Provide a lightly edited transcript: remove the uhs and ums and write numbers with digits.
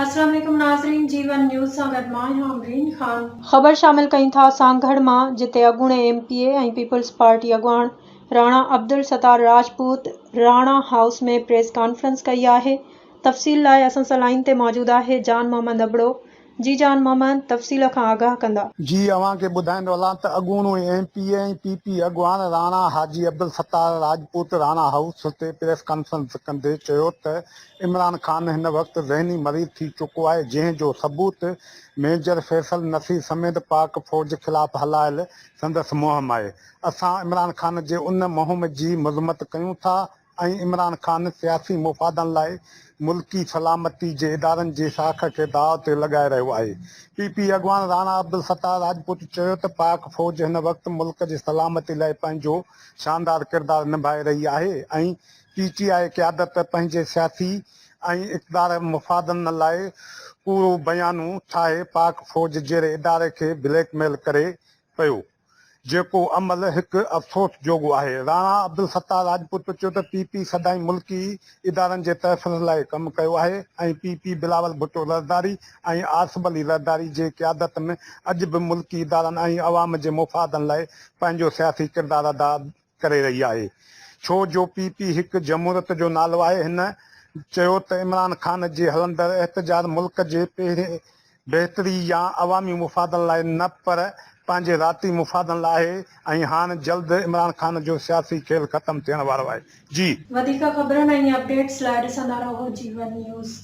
السلام عليڪم ناظرين جي ون نيوز سان گڏ مان آهيان امرين خان. خبر شامل ڪيون ٿا سانگهڙ مان جتي اڳوڻي M P A ۽ peoples party اڳواڻ راڻا عبدالستار راجپوت راڻا هائوس ۾ پريس ڪانفرنس ڪئي آهي تفصيل لاء اسان سان لائين تي موجود آهي جان محمد ابڙو جي جان محمد تفصيل کان آگاهه ڪندا. جي اوهان کي ٻڌائيندو هلان ته اڳوڻو ايم پي اي ۽ پي پي اڳواڻ راڻا حاجي عبدالستار راجپوت راڻا هائوس تي پريس ڪانفرنس ڪندي چيو ته عمران خان هن وقت ذهني مريض ٿي چڪو آهي جنهن جو ثبوت ميجر فيصل نصير سميت پاڪ فوج خلاف هلايل سندس مهم آهي اسان عمران خان جي ان مهم جي مذمت ڪيون ٿا ۽ عمران خان سياسي مفادن لاء ملڪي سلامتي جي ادارن جي ساک کي داء تي لڳائي رهيو آهي. پي پي اڳواڻ راڻا عبدالستار راجپوت چيو ته پاڪ فوج هن وقت ملڪ جي سلامتي لاء پنهنجو شاندار ڪردار نڀائي رهي آهي ۽ پي ٽي آء قيادت پنهنجي سياسي ۽ اقتدار مفادن لاء ڪوڙو بيانو ٺاهي پاڪ فوج جهڙي اداري کي بليڪ ميل ڪري پيو. جيڪو عمل هڪ افسوس جوڳو آهي. راڻا عبدالستار راجپوت چيو ته پي پي سدائين ملڪي ادارن جي تحفظ لاء ڪم ڪيو آهي ۽ پي پي بلاول ڀٽو زرداري ۽ آصف علي زرداري جي قيادت ۾ اڄ به ملڪي ادارن ۽ عوام جي مفادن لاء پنهنجو سياسي ڪردار ادا ڪري رهي آهي ڇو جو پي پي هڪ جمهوريت جو نالو آهي هن چيو ته عمران خان جي هلندڙ احتجاج ملڪ جي بهتري يا عوامي مفادن لاء نه پر پنهنجي ذاتي مفادن لاء آهي ۽ هاڻ جلد عمران خان جو سياسي کيل ختم ٿيڻ وارو آهي جي. وڌيڪ خبرن ۽ اپڊيٽس لاء ڏسندا رهو جيون نيوز.